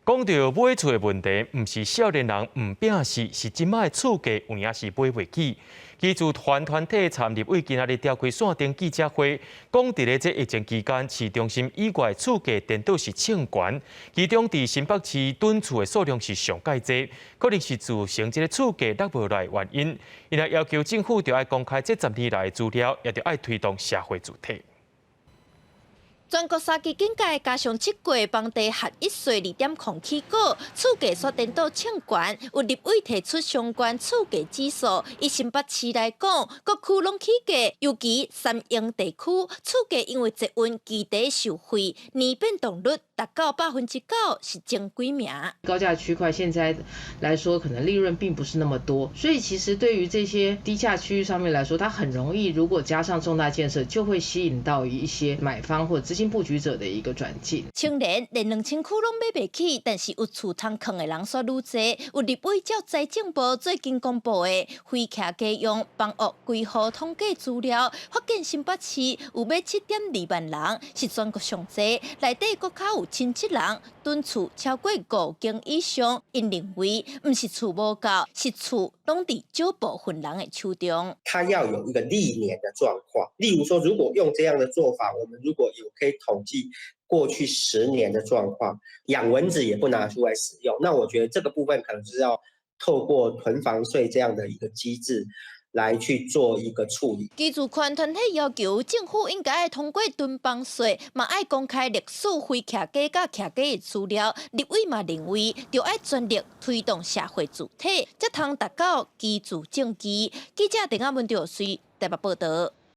講著買厝的問題，毋是少年人毋拚勢，是這擺的厝價有影是買袂起。居住權團體參立委今仔日召開線頂記者會，講佇咧這疫情期間，市中心以外厝價顛倒是衝懸，其中佇新北市囤厝的數量是上蓋濟，可能是造成這个厝價落無來的原因。𪜶也要求政府著愛公開這10年來的資料，也著愛推動社會住宅。全國三級警戒加上七月房地合一稅2.0起稿，厝價煞顛倒衝懸。有立委提出相關厝價指數，以新北市來講，各區攏起價，尤其三鶯地區厝價因為捷運基地受惠，年變動率達到9%，是前幾名。高價區塊現在來說，可能利潤並不是那麼多，所以其實對於這些低價區域上面來說，它很容易，如果加上重大建設，就會吸引到一些買方或資金布局者的一個轉進。青年連2000區攏買袂起，但是有厝通囥的人煞愈濟。有立委照財政部最近公布的非徛家用房屋規劃統計資料，發現新北市有買7.2萬人，是全國上濟。內底閣較有17人囤厝超過五間以上。𪜶認為，毋是厝無夠，是厝攏佇少部分人的手中。他要有一個歷年的狀況，例如說，如果用這樣的做法，我們如果有可以統計過去10年的狀況，養蚊子也不拿出來使用，那我覺得這個部分可能是要透過囤房稅這樣的一個機制來去做一個處理。居住權團體要求政府應該愛通過囤房稅，嘛愛公開歷史非徛家佮徛家的資料。立委嘛認為，著愛全力推動社會住宅，才通達到居住正義。記者鄧阿文、趙瑞台北報道。